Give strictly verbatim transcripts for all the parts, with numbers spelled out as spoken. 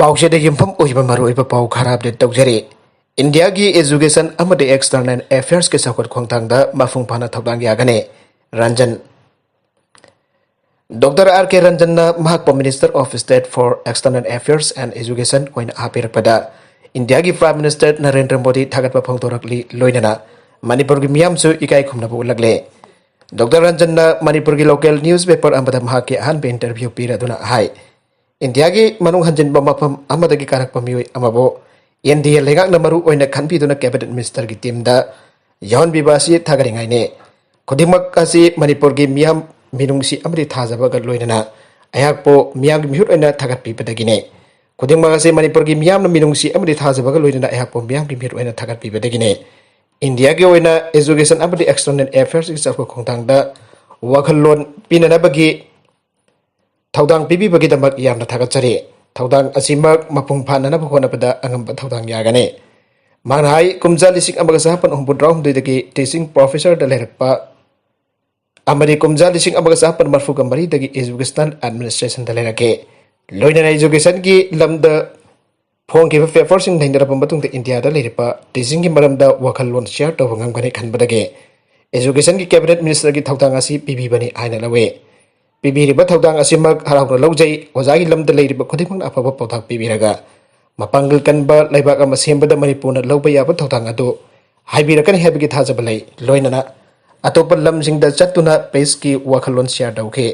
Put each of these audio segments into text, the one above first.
ꯄꯥꯎꯆꯦꯗ ꯌꯨꯝꯐꯝ ꯑꯣꯏꯕ ꯃꯔꯨꯑꯣꯏꯕ ꯄꯥꯎ ꯈꯔ ꯑꯞꯗꯦꯠ ꯇꯧꯖꯔꯤ꯫ ꯏꯟꯗꯤꯌꯥꯒꯤ ꯑꯦꯖꯨꯀꯦꯁꯟ ꯑꯃꯗꯤ ꯑꯦꯛꯁꯇꯔꯅꯦꯜ ꯑꯦꯐꯤꯌꯔꯁꯀꯤ ꯆꯥꯎꯈꯠ ꯈꯣꯡꯊꯥꯡꯗ ꯃꯄꯨꯡ ꯐꯥꯅ ꯊꯧꯗꯥꯡ ꯌꯥꯒꯅꯤ꯫ ꯔꯟꯖꯟ꯫ ꯗꯣꯛꯇꯔ ꯑꯥꯔ ꯀꯦ ꯔꯟꯖꯟꯅ ꯃꯍꯥꯛꯄꯨ Minister of State for External Affairs and Education ꯑꯣꯏꯅ ꯍꯥꯞꯄꯤꯔꯛꯄꯗ ꯏꯟꯗꯤꯌꯥꯒꯤ Prime Minister ꯅꯔꯦꯟꯗ꯭ꯔ ꯃꯣꯗꯤ ꯊꯥꯒꯠꯄ ꯐꯣꯡꯗꯣꯔꯛꯂꯤ꯫ ꯂꯣꯏꯅꯅ ꯃꯅꯤꯄꯨꯔꯒꯤ ꯃꯤꯌꯥꯝꯁꯨ ꯏꯀꯥꯏ ꯈꯨꯝꯅꯕ ꯎꯠꯂꯛꯂꯦ꯫ ꯗꯣꯛꯇꯔ ꯔꯟꯖꯟꯅ ꯃꯅꯤꯄꯨꯔꯒꯤ local newspaper ꯑꯃꯗ ꯃꯍꯥꯛꯀꯤ ꯑꯍꯥꯟꯕ interview ꯄꯤꯔꯗꯨꯅ ꯍꯥꯏ, ꯏꯟꯗꯤꯌꯥꯒꯤ ꯃꯅꯨꯡ ꯍꯟꯖꯤꯟꯕ ꯃꯐꯝ ꯑꯃꯗꯒꯤ ꯀꯥꯔꯛꯄ ꯃꯤꯑꯣꯏ ꯑꯃꯕꯨ N D A ꯂꯩꯉꯥꯛꯅ ꯃꯔꯨ ꯑꯣꯏꯅ ꯈꯟꯕꯤꯗꯨꯅ Cabinet Ministerꯒꯤ teamꯗ ꯌꯥꯎꯍꯟꯕꯤꯕ ꯑꯁꯤ ꯊꯥꯒꯠꯅꯤꯡꯉꯥꯏꯅꯤ꯫ ꯈꯨꯗꯤꯡꯃꯛ ꯑꯁꯤ ꯃꯅꯤꯄꯨꯔꯒꯤ ꯃꯤꯌꯥꯝ ꯃꯤꯅꯨꯡꯁꯤ ꯑꯃꯗꯤ ꯊꯥꯖꯕꯒ ꯂꯣꯏꯅꯅ ꯑꯩꯍꯥꯛꯄꯨ ꯃꯤꯌꯥꯝꯒꯤ ꯃꯤꯍꯨꯠ ꯑꯣꯏꯅ ꯊꯥꯒꯠꯄꯤꯕꯗꯒꯤꯅꯤ꯫ ꯈꯨꯗꯤꯡꯃꯛ ꯑꯁꯤ ꯃꯅꯤꯄꯨꯔꯒꯤ ꯃꯤꯌꯥꯝꯅ ꯃꯤꯅꯨꯡꯁꯤ ꯑꯃꯗꯤ ꯊꯥꯖꯕꯒ ꯂꯣꯏꯅꯅ ꯑꯩꯍꯥꯛꯄꯨ ꯃꯤꯌꯥꯝꯒꯤ ꯃꯤꯍꯨꯠ ꯑꯣꯏꯅ ꯊꯥꯒꯠꯄꯤꯕꯗꯒꯤꯅꯤ꯫ ꯏꯟꯗꯤꯌꯥꯒꯤ ꯑꯣꯏꯅ ꯑꯦꯖꯨꯀꯦꯁꯟ ꯑꯃꯗꯤ ꯑꯦꯛꯁꯇꯔꯅꯦꯜ ꯑꯦꯐꯤꯌꯔꯁꯀꯤ ꯆꯥꯎꯈꯠ ꯈꯣꯡꯊꯥꯡꯗ ꯋꯥꯈꯜꯂꯣꯟ ꯄꯤꯅꯅꯕꯒꯤ ꯊꯧꯗꯥꯡ ꯄꯤꯕꯤꯕꯒꯤꯗꯃꯛ ꯌꯥꯝꯅ ꯊꯥꯒꯠꯆꯔꯤ꯫ ꯊꯧꯗꯥꯡ ꯑꯁꯤꯃꯛ ꯃꯄꯨꯡ ꯐꯥꯅꯅꯕ ꯍꯣꯠꯅꯕꯗ ꯑꯉꯝꯕ ꯊꯧꯗꯥꯡ ꯌꯥꯒꯅꯤ꯫ ꯃꯍꯥꯛꯅ ꯍꯥꯏ, ꯀꯨꯝꯖꯥ ꯂꯤꯁꯤꯡ ꯑꯃꯒ ꯆꯃꯥꯄꯟ ꯍꯨꯝꯐꯨꯇꯔꯥꯍꯨꯝꯗꯣꯏꯗꯒꯤ teaching professorꯗ ꯂꯩꯔꯛꯄ ꯑꯃꯗꯤ ꯀꯨꯝꯖꯥ ꯂꯤꯁꯤꯡ ꯑꯃꯒ ꯆꯃꯥꯄꯟ ꯃꯔꯤꯐꯨꯒ ꯃꯔꯤꯗꯒꯤ educational administrationꯗ ꯂꯩꯔꯛꯈꯤ꯫ ꯂꯣꯏꯅꯅ educationꯒꯤ ꯂꯝꯗ ꯐꯣꯡꯈꯤꯕ paperꯁꯤꯡ ꯅꯩꯅꯔꯕ ꯃꯇꯨꯡꯗ ꯏꯟꯗꯤꯌꯥꯗ ꯂꯩꯔꯤꯕ teachingꯒꯤ ꯃꯔꯝꯗ ꯋꯥꯈꯜꯂꯣꯟ share ꯇꯧꯕ ꯉꯝꯒꯅꯤ ꯈꯟꯕꯗꯒꯤ educationꯒꯤ Cabinet Ministerꯒꯤ ꯊꯧꯗꯥꯡ ꯑꯁꯤ ꯄꯤꯕꯤꯕꯅꯤ ꯍꯥꯏꯅ ꯂꯧꯏ꯫ ꯄꯤꯕꯤꯔꯤꯕ ꯊꯧꯗꯥꯡ ꯑꯁꯤꯃꯛ ꯍꯔꯥꯎꯅ ꯂꯧꯖꯩ꯫ ꯑꯣꯖꯥꯒꯤ ꯂꯝꯗ ꯂꯩꯔꯤꯕ ꯈꯨꯗꯤꯡꯃꯛꯅ ꯑꯐꯕ ꯄꯥꯎꯇꯥꯛ ꯄꯤꯕꯤꯔꯒ ꯃꯄꯥꯡꯒꯜ ꯀꯟꯕ ꯂꯩꯕꯥꯛ ꯑꯃ ꯁꯦꯝꯕꯗ ꯃꯅꯤꯄꯨꯔꯅ ꯂꯧꯕ ꯌꯥꯕ ꯊꯧꯗꯥꯡ ꯑꯗꯨ ꯍꯥꯏꯕꯤꯔꯛꯀꯅꯤ ꯍꯥꯏꯕꯒꯤ ꯊꯥꯖꯕ ꯂꯩ꯫ ꯂꯣꯏꯅꯅ ꯑꯇꯣꯞꯄ ꯂꯝꯁꯤꯡꯗ ꯆꯠꯇꯨꯅ peaceꯀꯤ ꯋꯥꯈꯜꯂꯣꯟ share ꯇꯧꯈꯤ꯫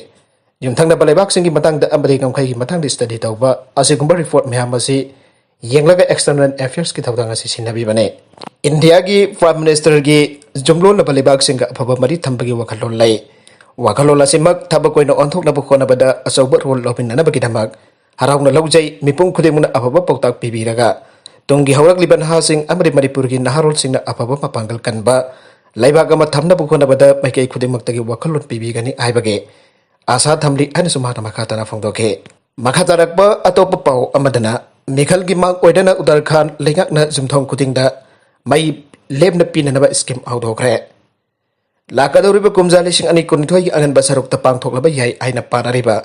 ꯌꯨꯝꯊꯪꯅꯕ ꯂꯩꯕꯥꯛꯁꯤꯡꯒꯤ ꯃꯇꯥꯡꯗ ꯑꯃꯗꯤ ꯉꯝꯈꯩꯒꯤ ꯃꯇꯥꯡꯗ study ꯇꯧꯕ ꯑꯁꯤꯒꯨꯝꯕ report ꯃꯌꯥꯝ ꯑꯁꯤ ꯌꯦꯡꯂꯒ external affairsꯀꯤ ꯊꯧꯗꯥꯡ ꯑꯁꯤ ꯁꯤꯟꯅꯕꯤꯕꯅꯤ꯫ ꯏꯟꯗꯤꯌꯥꯒꯤ Prime Ministerꯒꯤ ꯌꯨꯝꯂꯣꯟꯅꯕ ꯂꯩꯕꯥꯛꯁꯤꯡꯒ ꯑꯐꯕ ꯃꯔꯤ ꯊꯝꯕꯒꯤ ꯋꯥꯈꯜꯂꯣꯟ ꯂꯩ꯫ ꯋꯥꯈꯜꯂꯣꯟ ꯑꯁꯤꯃꯛ ꯊꯕꯛ ꯑꯣꯏꯅ ꯑꯣꯟꯊꯣꯛꯅꯕ ꯍꯣꯠꯅꯕꯗ ꯑꯆꯧꯕ role ꯂꯧꯃꯤꯟꯅꯅꯕꯒꯤꯗꯃꯛ ꯍꯔꯥꯎꯅ ꯂꯧꯖꯩ꯫ ꯃꯤꯄꯨꯝ ꯈꯨꯗꯤꯡꯃꯛꯅ ꯑꯐꯕ ꯄꯥꯎꯇꯥꯛ ꯄꯤꯕꯤꯔꯒ ꯇꯨꯡꯒꯤ ꯍꯧꯔꯛꯂꯤꯕ ꯅꯍꯥꯁꯤꯡ ꯑꯃꯗꯤ ꯃꯅꯤꯄꯨꯔꯒꯤ ꯅꯍꯥꯔꯣꯜꯁꯤꯡꯅ ꯑꯐꯕ ꯃꯄꯥꯡꯒꯜ ꯀꯟꯕ ꯂꯩꯕꯥꯛ ꯑꯃ ꯊꯝꯅꯕ ꯍꯣꯠꯅꯕꯗ ꯃꯥꯏꯀꯩ ꯈꯨꯗꯤꯡꯃꯛꯇꯒꯤ ꯋꯥꯈꯜꯂꯣꯟ ꯄꯤꯕꯤꯒꯅꯤ ꯍꯥꯏꯕꯒꯤ ꯑꯥꯁꯥ ꯊꯝꯂꯤ ꯍꯥꯏꯅꯁꯨ ꯃꯍꯥꯛꯅ ꯃꯈꯥ ꯇꯥꯅ ꯐꯣꯡꯗꯣꯛꯈꯤ꯫ ꯃꯈꯥ ꯇꯥꯔꯛꯄ ꯑꯇꯣꯞꯄ ꯄꯥꯎ ꯑꯃꯗꯅ ꯃꯤꯈꯜꯒꯤ ꯃꯥꯡ ꯑꯣꯏꯅꯅ ꯎꯠꯇꯔꯈꯥꯟꯗ ꯂꯩꯉꯥꯛꯅ ꯌꯨꯝꯊꯣꯡ ꯈꯨꯗꯤꯡꯗ ꯃꯩ ꯂꯦꯞꯅ ꯄꯤꯅꯅꯕ scheme ꯍꯧꯗꯣꯛꯈ꯭ꯔꯦ꯫ ꯂꯥꯛꯀꯗꯧꯔꯤꯕ ꯀꯨꯝꯖꯥ ꯂꯤꯁꯤꯡ ꯑꯅꯤ ꯀꯨꯟꯅꯤꯊꯣꯏꯒꯤ ꯑꯉꯟꯕ ꯁꯔꯨꯛꯇ ꯄꯥꯡꯊꯣꯛꯂꯕ ꯌꯥꯏ ꯍꯥꯏꯅ ꯄꯥꯅꯔꯤꯕ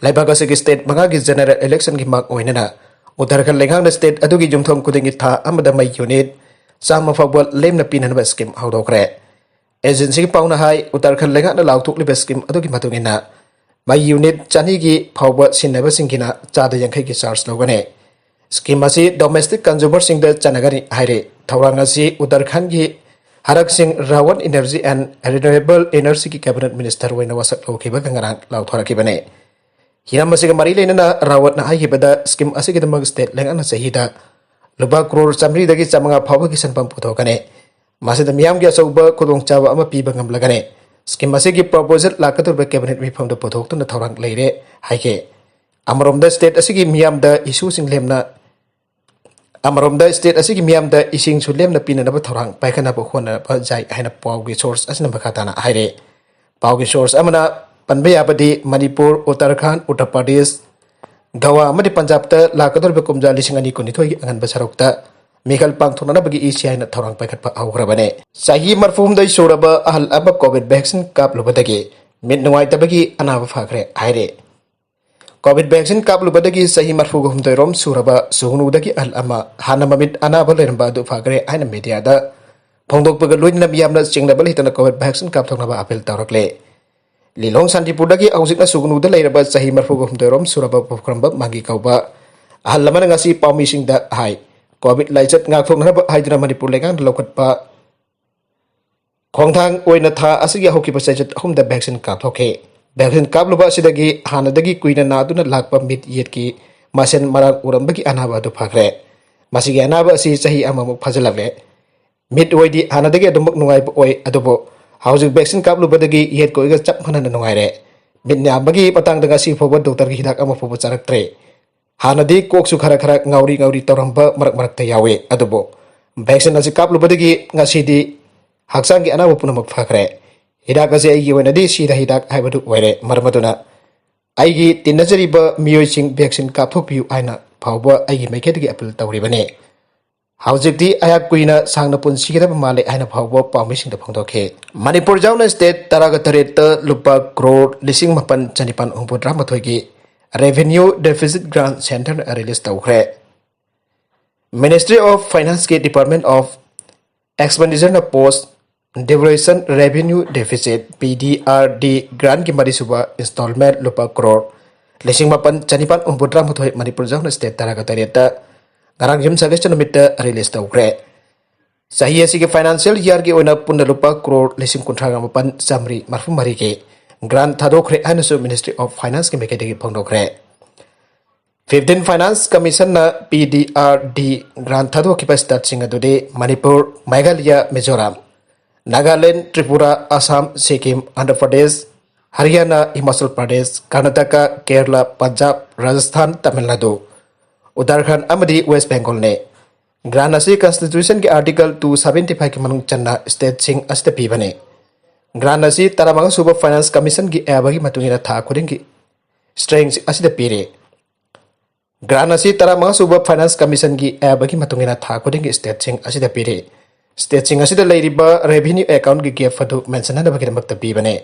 ꯂꯩꯕꯥꯛ ꯑꯁꯤꯒꯤ state ꯃꯉꯥꯒꯤ general electionꯒꯤ ꯃꯥꯡ ꯑꯣꯏꯅꯅ ꯎꯠꯇꯔꯈꯟꯗ ꯂꯩꯉꯥꯛꯅ ꯁ꯭ꯇꯦꯠ ꯑꯗꯨꯒꯤ ꯌꯨꯝꯊꯣꯡ ꯈꯨꯗꯤꯡꯒꯤ ꯊꯥ ꯑꯃꯗ ꯃꯩ ꯌꯨꯅꯤꯠ ꯆꯥꯝꯃ ꯐꯥꯎꯕ ꯂꯦꯝꯅ ꯄꯤꯅꯅꯕ ꯁ꯭ꯀꯤꯝ ꯍꯧꯗꯣꯛꯈ꯭ꯔꯦ꯫ ꯑꯦꯖꯦꯟꯁꯤꯒꯤ ꯄꯥꯎꯅ ꯍꯥꯏ, ꯎꯠꯇꯔꯈꯟꯗ ꯂꯩꯉꯥꯛꯅ ꯂꯥꯎꯊꯣꯛꯂꯤꯕ ꯁ꯭ꯀꯤꯝ ꯑꯗꯨꯒꯤ ꯃꯇꯨꯡ ꯏꯟꯅ ꯃꯩ ꯌꯨꯅꯤꯠ ꯆꯅꯤꯒꯤ ꯐꯥꯎꯕ ꯁꯤꯖꯤꯟꯅꯕꯁꯤꯡꯒꯤꯅ ꯆꯥꯗ ꯌꯥꯡꯈꯩꯒꯤ ꯆꯥꯔꯖ ꯂꯧꯒꯅꯤ꯫ ꯁ꯭ꯀꯤꯝ ꯑꯁꯤ ꯗꯣꯃꯦꯁꯇꯤꯛ ꯀꯟꯖꯨꯃꯔꯁꯤꯡꯗ ꯆꯠꯅꯒꯅꯤ ꯍꯥꯏꯔꯤ꯫ ꯊꯧꯔꯥꯡ ꯑꯁꯤ ꯎꯠꯇꯔꯈꯟꯗꯒꯤ ꯍꯔꯛ ꯁꯤꯡ ꯔꯥꯋꯠ ꯏꯅꯔꯖꯤ ꯑꯦꯟ ꯔꯤꯅ꯭ꯌꯨꯑꯦꯕꯜ ꯏꯅꯔꯖꯤꯒꯤ ꯀꯦꯕꯤꯅꯦꯠ ꯃꯤꯅꯤꯁꯇꯔ ꯑꯣꯏꯅ ꯋꯥꯁꯛ ꯂꯧꯈꯤꯕꯒ ꯉꯔꯥꯡ ꯂꯥꯎꯊꯣꯔꯛꯈꯤꯕꯅꯤ꯫ ꯍꯤꯔꯝ ꯑꯁꯤꯒ ꯃꯔꯤ ꯂꯩꯅꯅ ꯔꯥꯋꯠꯅ ꯍꯥꯏꯈꯤꯕꯗ, ꯁ꯭ꯀꯤꯝ ꯑꯁꯤꯒꯤꯗꯃꯛ ꯁ꯭ꯇꯦꯠ ꯂꯩꯉꯥꯛꯅ ꯆꯍꯤꯗ ꯂꯨꯄꯥ ꯀ꯭ꯔꯣꯔ ꯆꯥꯃꯔꯤꯗꯒꯤ ꯆꯥꯃꯉꯥ ꯐꯥꯎꯕꯒꯤ ꯁꯦꯟꯐꯝ ꯄꯨꯊꯣꯛꯀꯅꯤ꯫ ꯃꯁꯤꯗ ꯃꯤꯌꯥꯝꯒꯤ ꯑꯆꯧꯕ ꯈꯨꯗꯣꯡꯆꯥꯕ ꯑꯃ ꯄꯤꯕ ꯉꯝꯂꯒꯅꯤ꯫ ꯁ꯭ꯀꯤꯝ ꯑꯁꯤꯒꯤ ꯄ꯭ꯔꯣꯄꯣꯖꯦꯜ ꯂꯥꯛꯀꯗꯧꯔꯤꯕ ꯀꯦꯕꯤꯅꯦꯠ ꯃꯤꯐꯝꯗ ꯄꯨꯊꯣꯛꯇꯨꯅ ꯊꯧꯔꯥꯡ ꯂꯩꯔꯦ ꯍꯥꯏꯈꯤ꯫ ꯑꯃꯔꯣꯝꯗ ꯁ꯭ꯇꯦꯠ ꯑꯁꯤꯒꯤ ꯃꯤꯌꯥꯝꯗ ꯏꯁꯨꯁꯤꯡ ꯂꯦꯝꯅ ꯑꯃꯔꯣꯝꯗ ꯁ꯭ꯇꯦꯠ ꯑꯁꯤꯒꯤ ꯃꯤꯌꯥꯝꯗ ꯏꯁꯤꯡꯁꯨ ꯂꯦꯝꯅ ꯄꯤꯅꯅꯕ ꯊꯧꯔꯥꯡ ꯄꯥꯏꯈꯠꯅꯕ ꯍꯣꯠꯅꯕ ꯌꯥꯏ ꯍꯥꯏꯅ ꯄꯥꯎꯒꯤ ꯁꯣꯔꯁ ꯑꯁꯤꯅ ꯃꯈꯥ ꯇꯥꯅ ꯍꯥꯏꯔꯦ꯫ ꯄꯥꯎꯒꯤ ꯁꯣꯔꯁ ꯑꯃꯅ ꯄꯟꯕ ꯌꯥꯕꯗꯤ ꯃꯅꯤꯄꯨꯔ, ꯎꯠꯇꯔꯈꯟꯗ, ꯎꯠꯇꯔ ꯄ꯭ꯔꯗꯦꯁ, ꯒꯋꯥ ꯑꯃꯗꯤ ꯄꯟꯖꯥꯕꯇ ꯂꯥꯛꯀꯗꯧꯔꯤꯕ ꯀꯨꯝꯖꯥ ꯂꯤꯁꯤꯡ ꯑꯅꯤ ꯀꯨꯟꯅꯤꯊꯣꯏꯒꯤ ꯑꯉꯟꯕ ꯁꯔꯨꯛꯇ ꯃꯤꯈꯜ ꯄꯥꯡꯊꯣꯛꯅꯅꯕꯒꯤ ꯏ ꯁꯤ ꯑꯥꯏꯅ ꯊꯧꯔꯥꯡ ꯄꯥꯏꯈꯠꯄ ꯍꯧꯈ꯭ꯔꯕꯅꯤ꯫ ꯆꯍꯤ ꯃꯔꯐꯨꯍꯨꯝꯗꯣꯏ ꯁꯨꯔꯕ ꯑꯍꯜ ꯑꯃ ꯀꯣꯚꯤꯗ ꯚꯦꯛꯁꯤꯟ ꯀꯥꯞꯂꯨꯕꯗꯒꯤ ꯃꯤꯠ ꯅꯨꯡꯉꯥꯏꯇꯕꯒꯤ ꯑꯅꯥꯕ ꯐꯈ꯭ꯔꯦ ꯍꯥꯏꯔꯦ꯫ ꯀꯣꯚꯤꯗ ꯚꯦꯛꯁꯤꯟ ꯀꯥꯞꯂꯨꯕꯗꯒꯤ ꯆꯍꯤ ꯃꯔꯐꯨꯒ ꯍꯨꯝꯗꯣꯏꯔꯣꯝ ꯁꯨꯔꯕ ꯁꯨꯒꯅꯨꯗꯒꯤ ꯑꯍꯜ ꯑꯃ ꯍꯥꯟꯅ ꯃꯃꯤꯠ ꯑꯅꯥꯕ ꯂꯩꯔꯝꯕ ꯑꯗꯨ ꯐꯈ꯭ꯔꯦ ꯍꯥꯏꯅ ꯃꯦꯗꯤꯌꯥꯗ ꯐꯣꯡꯗꯣꯛꯄꯒ ꯂꯣꯏꯅꯅ ꯃꯤꯌꯥꯝꯅ ꯆꯤꯡꯅꯕ ꯂꯩꯇꯅ ꯀꯣꯚꯤꯗ ꯚꯦꯛꯁꯤꯟ ꯀꯥꯞꯊꯣꯛꯅꯕ ꯑꯄꯤꯜ ꯇꯧꯔꯛꯂꯦ꯫ ꯂꯤꯂꯣꯡ ꯁꯥꯟꯇꯤꯄꯨꯔꯗꯒꯤ ꯍꯧꯖꯤꯛꯅ ꯁꯨꯒꯅꯨꯗ ꯂꯩꯔꯕ ꯆꯍꯤ ꯃꯔꯐꯨꯒ ꯍꯨꯝꯗꯣꯏꯔꯣꯝ ꯁꯨꯔꯕ ꯄꯨꯈ꯭ꯔꯝꯕꯝ ꯃꯥꯡꯒꯤ ꯀꯧꯕ ꯑꯍꯜ ꯑꯃꯅ ꯉꯁꯤ ꯄꯥꯎꯃꯤꯁꯤꯡꯗ ꯍꯥꯏ, ꯀꯣꯚꯤꯗ ꯂꯥꯏꯆꯠ ꯉꯥꯛꯊꯣꯛꯅꯅꯕ ꯍꯥꯏꯗꯨꯅ ꯃꯅꯤꯄꯨꯔ ꯂꯩꯉꯥꯛꯅ ꯂꯧꯈꯠꯄ ꯈꯣꯡꯊꯥꯡ ꯑꯣꯏꯅ ꯊꯥ ꯑꯁꯤꯒꯤ ꯍꯧꯈꯤꯕ ꯆꯩꯆꯠ ꯑꯍꯨꯝꯗ ꯚꯦꯛꯁꯤꯟ ꯀꯥꯞꯊꯣꯛꯈꯤ꯫ ꯚꯦꯛꯁꯤꯟ ꯀꯥꯞꯂꯨꯕ ꯑꯁꯤꯗꯒꯤ ꯍꯥꯟꯅꯗꯒꯤ ꯀꯨꯏꯅ ꯅꯥꯗꯨꯅ ꯂꯥꯛꯄ ꯃꯤꯠ ꯌꯦꯠꯀꯤ ꯃꯁꯦꯟ ꯃꯔꯥꯡ ꯎꯔꯝꯕꯒꯤ ꯑꯅꯥꯕ ꯑꯗꯨ ꯐꯈ꯭ꯔꯦ꯫ ꯃꯁꯤꯒꯤ ꯑꯅꯥꯕ ꯑꯁꯤ ꯆꯍꯤ ꯑꯃꯃꯨꯛ ꯐꯥꯖꯤꯜꯂꯛꯂꯦ꯫ ꯃꯤꯠ ꯑꯣꯏꯗꯤ ꯍꯥꯟꯅꯗꯒꯤ ꯑꯗꯨꯃꯛ ꯅꯨꯡꯉꯥꯏꯕ ꯑꯣꯏ, ꯑꯗꯨꯕꯨ ꯍꯧꯖꯤꯛ ꯚꯦꯛꯁꯤꯟ ꯀꯥꯞꯂꯨꯕꯗꯒꯤ ꯌꯦꯠ ꯀꯣꯏꯒ ꯆꯞ ꯃꯥꯟꯅꯅ ꯅꯨꯡꯉꯥꯏꯔꯦ꯫ ꯃꯤꯠ ꯅꯥꯕꯒꯤ ꯃꯇꯥꯡꯗ ꯉꯁꯤ ꯐꯥꯎꯕ ꯗꯣꯛꯇꯔꯒꯤ ꯍꯤꯗꯥꯛ ꯑꯃ ꯐꯥꯎꯕ ꯆꯥꯔꯛꯇ꯭ꯔꯦ꯫ ꯍꯥꯟꯅꯗꯤ ꯀꯣꯛꯁꯨ ꯈꯔ ꯈꯔ ꯉꯥꯎꯔꯤ ꯉꯥꯎꯔꯤ ꯇꯧꯔꯝꯕ ꯃꯔꯛ ꯃꯔꯛꯇ ꯌꯥꯎꯏ, ꯑꯗꯨꯕꯨ ꯚꯦꯛꯁꯤꯟ ꯑꯁꯤ ꯀꯥꯞꯂꯨꯕꯗꯒꯤ ꯉꯁꯤꯗꯤ ꯍꯛꯆꯥꯡꯒꯤ ꯑꯅꯥꯕ ꯄꯨꯝꯅꯃꯛ ꯐꯈ꯭ꯔꯦ꯫ ꯍꯤꯗꯥꯛ ꯑꯁꯤ ꯑꯩꯒꯤ ꯑꯣꯏꯅꯗꯤ ꯁꯤꯗ ꯍꯤꯗꯥꯛ ꯍꯥꯏꯕꯗꯨ ꯑꯣꯏꯔꯦ꯫ ꯃꯔꯝ ꯑꯗꯨꯅ ꯑꯩꯒꯤ ꯇꯤꯟꯅꯖꯔꯤꯕ ꯃꯤꯑꯣꯏꯁꯤꯡ ꯚꯦꯛꯁꯤꯟ ꯀꯥꯞꯊꯣꯛꯄꯤꯌꯨ ꯍꯥꯏꯅ ꯐꯥꯎꯕ ꯑꯩꯒꯤ ꯃꯥꯏꯀꯩꯗꯒꯤ ꯑꯄꯤꯜ ꯇꯧꯔꯤꯕꯅꯤ꯫ ꯍꯧꯖꯤꯛꯇꯤ ꯑꯩꯍꯥꯛ ꯀꯨꯏꯅ ꯁꯥꯡꯅ ꯄꯨꯟꯁꯤꯒꯗꯕ ꯃꯥꯜꯂꯦ ꯍꯥꯏꯅ ꯐꯥꯎꯕ ꯄꯥꯎꯃꯤꯁꯤꯡꯗ ꯐꯣꯡꯗꯣꯛꯈꯤ꯫ ꯃꯅꯤꯄꯨꯔ ꯌꯥꯎꯅ ꯁ꯭ꯇꯦꯠ ꯇꯔꯥꯒ ꯇꯔꯦꯠꯇ ꯂꯨꯄꯥ ꯀ꯭ꯔꯣꯔ ꯂꯤꯁꯤꯡ ꯃꯥꯄꯟ ꯆꯅꯤꯄꯥꯟ ꯍꯨꯝꯐꯨꯇꯔꯥꯃꯥꯊꯣꯏꯒꯤ Revenue Deficit Grant Centerꯅ release ꯇꯧꯈ꯭ꯔꯦ꯫ Ministry of Financeꯀꯤ Department of Expenditureꯅ Post Devolution Revenue Deficit, P D R D, grantꯀꯤ ꯃꯔꯤꯁꯨꯕ installment ꯂꯨꯄꯥ ꯀ꯭ꯔꯣꯔ ꯂꯤꯁꯤꯡ ꯃꯥꯄꯟ ꯆꯅꯤꯄꯥꯟ ꯍꯨꯝꯐꯨꯇꯔꯥ ꯃꯥꯊꯣꯏ ꯃꯅꯤꯄꯨꯔ ꯌꯥꯎꯅ state ꯇꯔꯥꯒ ꯇꯔꯦꯠꯇ ꯉꯔꯥꯡ ꯌꯨꯝꯁꯀꯩꯁ ꯅꯨꯃꯤꯠꯇ release ꯇꯧꯈ꯭ꯔꯦ꯫ ꯆꯍꯤ ꯑꯁꯤꯒꯤ financial yearꯒꯤ ꯑꯣꯏꯅ ꯄꯨꯟꯅ ꯂꯨꯄꯥ ꯀ꯭ꯔꯣꯔ ꯂꯤꯁꯤꯡ ꯀꯨꯟꯊ꯭ꯔꯥꯒ ꯃꯥꯄꯟ ꯆꯥꯃꯔꯤ ꯃꯔꯐꯨ ꯃꯔꯤꯒꯤ grant ꯊꯥꯗꯣꯛꯈ꯭ꯔꯦ ꯍꯥꯏꯅꯁꯨ Ministry of Financeꯀꯤ ꯃꯥꯏꯀꯩꯗꯒꯤ ꯐꯣꯡꯗꯣꯛꯈ꯭ꯔꯦ꯫ Fifteen Finance Commissionꯅ P D R D grant ꯊꯥꯗꯣꯛꯈꯤꯕ stateꯁꯤꯡ ꯑꯗꯨꯗꯤ ꯃꯅꯤꯄꯨꯔ, ꯃꯦꯘꯥꯂꯌ, ꯃꯤꯖꯣꯔꯥꯝ, ꯅꯥꯒꯥꯂꯦꯟ, ꯇ꯭ꯔꯤꯄꯨꯔꯥ, ꯑꯁꯥꯝ, ꯁꯤꯛꯀꯤꯝ, ꯑꯟꯙ꯭ꯔ ꯄ꯭ꯔꯗꯦꯁ, ꯍꯔꯤꯌꯥꯅꯥ, ꯍꯤꯃꯥꯆꯜ ꯄ꯭ꯔꯗꯦꯁ, ꯀꯔꯅꯥꯇꯀꯥ, ꯀꯦꯔꯂꯥ, ꯄꯟꯖꯥꯕ, ꯔꯥꯖꯁꯊꯥꯟ, ꯇꯥꯃꯤꯜ ꯅꯥꯗꯨ, ꯎꯠꯇꯔꯈꯟꯗ ꯑꯃꯗꯤ ꯋꯦꯁ ꯕꯦꯡꯒꯣꯜꯅꯤ꯫ Grant ꯑꯁꯤ Constitutionꯒꯤ Article two seventy fiveꯀꯤ ꯃꯅꯨꯡ ꯆꯟꯅ stateꯁꯤꯡ ꯑꯁꯤꯗ ꯄꯤꯕꯅꯤ꯫ Grant ꯑꯁꯤ ꯇꯔꯥꯃꯉꯥ ꯁꯨꯕ Finance Commissionꯒꯤ ꯑꯌꯥꯕꯒꯤ ꯃꯇꯨꯡ ꯏꯟꯅ ꯊꯥ ꯈꯨꯗꯤꯡꯒꯤ strength ꯑꯁꯤꯗ ꯄꯤꯔꯤ꯫ Grant ꯑꯁꯤ ꯇꯔꯥꯃꯉꯥ ꯁꯨꯕ Finance Commissionꯒꯤ ꯑꯌꯥꯕꯒꯤ ꯃꯇꯨꯡ ꯏꯟꯅ ꯊꯥ ꯈꯨꯗꯤꯡꯒꯤ stateꯁꯤꯡ ꯑꯁꯤꯗ ꯄꯤꯔꯤ꯫ Stateꯁꯤꯡ ꯑꯁꯤꯗ ꯂꯩꯔꯤꯕ revenue accountꯒꯤ gap ꯑꯗꯨ ꯃꯦꯟꯁꯤꯟꯅꯅꯕꯒꯤꯗꯃꯛꯇ ꯄꯤꯕꯅꯤ꯫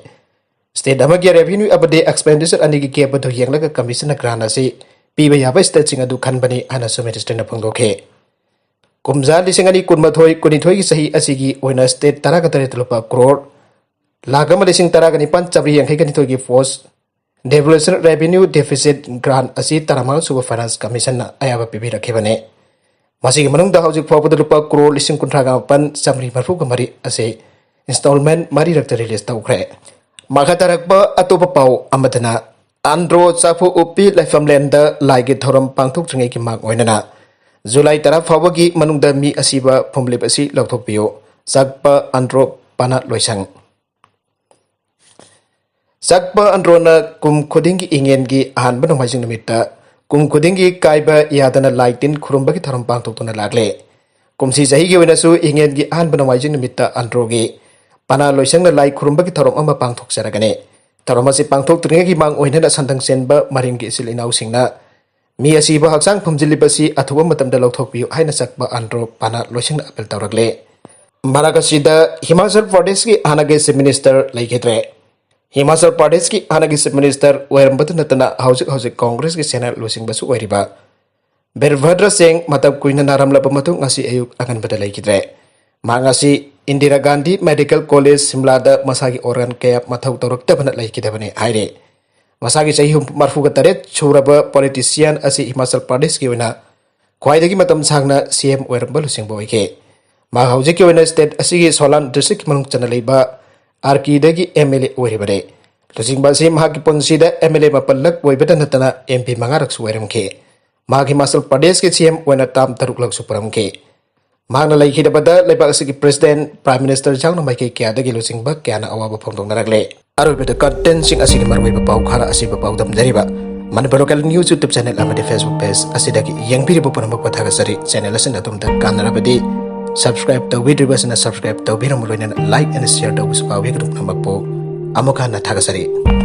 State ꯑꯃꯒꯤ revenue ꯑꯃꯗꯤ expenditure ꯑꯅꯤꯒꯤ gap ꯑꯗꯨ ꯌꯦꯡꯂꯒ Commissionꯅ grant ꯑꯁꯤ ꯄꯤꯕ ꯌꯥꯕ stateꯁꯤꯡ ꯑꯗꯨ ꯈꯟꯕꯅꯤ ꯍꯥꯏꯅꯁꯨ Ministerꯅ ꯐꯣꯡꯗꯣꯛꯈꯤ꯫ ꯀꯨꯝꯖꯥ ꯂꯤꯁꯤꯡ ꯑꯅꯤ ꯀꯨꯟꯃꯥꯊꯣꯏ ꯀꯨꯟꯅꯤꯊꯣꯏꯒꯤ ꯆꯍꯤ ꯑꯁꯤꯒꯤ ꯑꯣꯏꯅ state ꯇꯔꯥꯒ ꯇꯔꯦꯠꯇ ꯂꯨꯄꯥ ꯀ꯭ꯔꯣꯔ ꯂꯥꯈ ꯑꯃ ꯂꯤꯁꯤꯡ ꯇꯔꯥꯒ ꯅꯤꯄꯥꯟ ꯆꯥꯃꯔꯤ ꯌꯥꯡꯈꯩꯒ ꯅꯤꯊꯣꯏꯒꯤ Post Devolution Revenue Deficit Grant ꯑꯁꯤ ꯇꯔꯥꯃꯉꯥ ꯁꯨꯕ Finance Commissionꯅ ꯑꯌꯥꯕ ꯄꯤꯕꯤꯔꯛꯈꯤꯕꯅꯤ꯫ ꯃꯁꯤꯒꯤ ꯃꯅꯨꯡꯗ ꯍꯧꯖꯤꯛ ꯐꯥꯎꯕꯗ ꯂꯨꯄꯥ ꯀ꯭ꯔꯣꯔ ꯂꯤꯁꯤꯡ ꯀꯨꯟꯊ꯭ꯔꯥꯒ ꯃꯥꯄꯟ ꯆꯥꯃꯔꯤ ꯃꯔꯐꯨꯒ ꯃꯔꯤ ꯑꯁꯤ installment ꯃꯔꯤꯔꯛꯇ release ꯇꯧꯈ꯭ꯔꯦ꯫ ꯃꯈꯥ ꯇꯥꯔꯛꯄ ꯑꯇꯣꯞꯄ ꯄꯥꯎ ꯑꯃꯗꯅ, ꯑꯟꯗ꯭ꯔꯣ ꯆꯥꯐꯨ ꯎꯞꯄꯤ ꯂꯥꯏꯐꯝꯂꯦꯟꯗ ꯂꯥꯏꯒꯤ ꯊꯧꯔꯝ ꯄꯥꯡꯊꯣꯛꯇ꯭ꯔꯤꯉꯩꯒꯤ ꯃꯥꯡ ꯑꯣꯏꯅꯅ ꯖꯨꯂꯥꯏ ꯇꯔꯥ ꯐꯥꯎꯕꯒꯤ ꯃꯅꯨꯡꯗ ꯃꯤ ꯑꯁꯤꯕ ꯐꯨꯝꯂꯤꯞ ꯑꯁꯤ ꯂꯧꯊꯣꯛꯄꯤꯌꯨ꯫ ꯆꯛꯄ ꯑꯟꯗ꯭ꯔꯣ ꯄꯅꯥ ꯂꯣꯏꯁꯪ꯫ ꯆꯛꯄ ꯑꯟꯗ꯭ꯔꯣꯅ ꯀꯨꯝ ꯈꯨꯗꯤꯡꯒꯤ ꯏꯉꯦꯟꯒꯤ ꯑꯍꯥꯟꯕ ꯅꯣꯡꯃꯥꯏꯖꯤꯡ ꯅꯨꯃꯤꯠꯇ ꯀꯨꯝ ꯈꯨꯗꯤꯡꯒꯤ ꯀꯥꯏꯕ ꯌꯥꯗꯅ ꯂꯥꯏ ꯇꯤꯟ ꯈꯨꯔꯨꯝꯕꯒꯤ ꯊꯧꯔꯝ ꯄꯥꯡꯊꯣꯛꯇꯨꯅ ꯂꯥꯛꯂꯦ꯫ ꯀꯨꯝꯁꯤ ꯆꯍꯤꯒꯤ ꯑꯣꯏꯅꯁꯨ ꯏꯉꯦꯟꯒꯤ ꯑꯍꯥꯟꯕ ꯅꯣꯡꯃꯥꯏꯖꯤꯡ ꯅꯨꯃꯤꯠꯇ ꯑꯟꯗ꯭ꯔꯣꯒꯤ ꯄꯅꯥ ꯂꯣꯏꯁꯪꯅ ꯂꯥꯏ ꯈꯨꯔꯨꯝꯕꯒꯤ ꯊꯧꯔꯝ ꯑꯃ ꯄꯥꯡꯊꯣꯛꯆꯔꯒꯅꯤ꯫ ꯊꯧꯔꯝ ꯑꯁꯤ ꯄꯥꯡꯊꯣꯛꯇ꯭ꯔꯤꯉꯩꯒꯤ ꯃꯥꯡ ꯑꯣꯏꯅꯅ ꯁꯟꯗꯪ ꯆꯦꯟꯕ ꯃꯔꯤꯡꯒꯤ ꯏꯆꯤꯜ ꯏꯅꯥꯎꯁꯤꯡꯅ ꯃꯤ ꯑꯁꯤꯕ ꯍꯛꯆꯥꯡ ꯐꯝꯖꯤꯜꯂꯤꯕꯁꯤ ꯑꯊꯨꯕ ꯃꯇꯝꯗ ꯂꯧꯊꯣꯛꯄꯤꯌꯨ ꯍꯥꯏꯅ ꯆꯛꯄ ꯑꯟꯗ꯭ꯔꯣ ꯄꯅꯥ ꯂꯣꯏꯁꯪꯅ appeal ꯇꯧꯔꯛꯂꯦ꯫ ꯃꯔꯛ ꯑꯁꯤꯗ ꯍꯤꯃꯥꯆꯜ ꯄ꯭ꯔꯗꯦꯁꯀꯤ ꯍꯥꯟꯅꯒꯤ Chief Minister ꯂꯩꯈꯤꯗ꯭ꯔꯦ꯫ ꯍꯤꯃꯥꯆꯜ ꯄ꯭ꯔꯗꯦꯁꯀꯤ ꯍꯥꯟꯅꯒꯤ ꯆꯤꯐ ꯃꯤꯅꯤꯁꯇꯔ ꯑꯣꯏꯔꯝꯕꯗꯨ ꯅꯠꯇꯅ ꯍꯧꯖꯤꯛ ꯍꯧꯖꯤꯛ ꯀꯣꯡꯒ꯭ꯔꯦꯁꯀꯤ ꯁꯦꯅꯥ ꯂꯨꯆꯤꯡꯕꯁꯨ ꯑꯣꯏꯔꯤꯕ ꯕꯤꯔꯚꯗ꯭ꯔ ꯁꯤꯡ ꯃꯇꯝ ꯀꯨꯏꯅ ꯅꯥꯔꯝꯂꯕ ꯃꯇꯨꯡ ꯉꯁꯤ ꯑꯌꯨꯛ ꯑꯉꯟꯕꯗ ꯂꯩꯈꯤꯗ꯭ꯔꯦ꯫ ꯃꯍꯥꯛ ꯉꯁꯤ ꯏꯟꯗꯤꯔꯥ ꯒꯥꯟꯙꯤ ꯃꯦꯗꯤꯀꯦꯜ ꯀꯣꯂꯦꯖ ꯁꯤꯝꯂꯥꯗ ꯃꯁꯥꯒꯤ ꯑꯣꯔꯒꯥꯟ ꯀꯌꯥ ꯃꯊꯧ ꯇꯧꯔꯛꯇꯕꯅ ꯂꯩꯈꯤꯗꯕꯅꯤ ꯍꯥꯏꯔꯦ꯫ ꯃꯁꯥꯒꯤ ꯆꯍꯤ ꯃꯔꯤꯐꯨꯒ ꯇꯔꯦꯠ ꯁꯨꯔꯕ ꯄꯣꯂꯤꯇꯤꯁꯤꯌꯥꯟ ꯑꯁꯤ ꯍꯤꯃꯥꯆꯜ ꯄ꯭ꯔꯗꯦꯁꯀꯤ ꯑꯣꯏꯅ ꯈ꯭ꯋꯥꯏꯗꯒꯤ ꯃꯇꯝ ꯁꯥꯡꯅ ꯁꯤ ꯑꯦꯝ ꯑꯣꯏꯔꯝꯕ ꯂꯨꯆꯤꯡꯕ ꯑꯣꯏꯈꯤ꯫ ꯃꯍꯥꯛ ꯍꯧꯖꯤꯛꯀꯤ ꯑꯣꯏꯅ ꯁ꯭ꯇꯦꯠ ꯑꯁꯤꯒꯤ ꯁꯣꯂꯥꯟ ꯗꯤꯁꯇ꯭ꯔꯤꯛꯀꯤ ꯃꯅꯨꯡ ꯆꯟꯅ ꯂꯩꯕ ꯑꯥꯔꯀꯤꯗꯒꯤ ꯑꯦꯝ ꯑꯦꯜ ꯑꯦ ꯑꯣꯏꯔꯤꯕꯅꯤ꯫ ꯂꯨꯆꯤꯡꯕ ꯑꯁꯤ ꯃꯍꯥꯛꯀꯤ ꯄꯨꯟꯁꯤꯗ ꯑꯦꯝ ꯑꯦꯜ ꯑꯦ ꯃꯥꯄꯜꯂꯛ ꯑꯣꯏꯕꯇ ꯅꯠꯇꯅ ꯑꯦꯝ ꯄꯤ ꯃꯉꯥꯔꯛꯁꯨ ꯑꯣꯏꯔꯝꯈꯤ꯫ ꯃꯍꯥꯛ ꯍꯤꯃꯥꯆꯜ ꯄ꯭ꯔꯗꯦꯁꯀꯤ ꯁꯤ ꯑꯦꯝ ꯑꯣꯏꯅ ꯇꯥꯝ ꯇꯔꯨꯛꯂꯛꯁꯨ ꯄꯨꯔꯝꯈꯤ꯫ ꯃꯍꯥꯛꯅ ꯂꯩꯈꯤꯗꯕꯗ ꯂꯩꯕꯥꯛ ꯑꯁꯤꯒꯤ ꯄ꯭ꯔꯦꯁꯤꯗꯦꯟꯠ, ꯄ꯭ꯔꯥꯏꯝ ꯃꯤꯅꯤꯁꯇꯔ ꯌꯥꯎꯅ ꯃꯥꯏꯀꯩ ꯀꯌꯥꯗꯒꯤ ꯂꯨꯆꯤꯡꯕ ꯀꯌꯥꯅ ꯑꯋꯥꯕ ꯐꯣꯡꯗꯣꯛꯅꯔꯛꯂꯦ꯫ ꯑꯔꯣꯏꯕꯗ ꯀꯟꯇꯦꯟꯠꯁꯤꯡ ꯑꯁꯤꯒꯤ ꯃꯔꯨꯑꯣꯏꯕ ꯄꯥꯎ ꯈꯔ ꯑꯁꯤꯕꯨ ꯄꯥꯎꯗꯝꯖꯔꯤꯕ Manipur local news YouTube channel ꯑꯃꯗꯤ ꯐꯦꯁꯕꯨꯛ ꯄꯦꯖ ꯑꯁꯤꯗꯒꯤ ꯌꯦꯡꯕꯤꯔꯤꯕ ꯄꯨꯝꯅꯃꯛꯄꯨ ꯊꯥꯒꯠꯆꯔꯤ꯫ ꯆꯦꯅꯦꯜ ꯑꯁꯤꯅ ꯑꯗꯣꯝꯗ ꯀꯥꯟꯅꯔꯕꯗꯤ ꯁꯕꯁꯀ꯭ꯔꯥꯏꯕ ꯇꯧꯕꯤꯗ꯭ꯔꯤꯕꯁꯤꯅ ꯁꯕꯁꯀ꯭ꯔꯥꯏꯕ ꯇꯧꯕꯤꯔꯝꯃꯨ, ꯂꯣꯏꯅꯅ ꯂꯥꯏꯛ ꯑꯦꯟ ꯁꯤꯌꯔ ꯇꯧꯕꯁꯨ ꯀꯥꯎꯕꯤꯒꯅꯨ꯫ ꯄꯨꯝꯅꯃꯛꯄꯨ ꯑꯃꯨꯛ ꯍꯟꯅ ꯊꯥꯒꯠꯆꯔꯤ꯫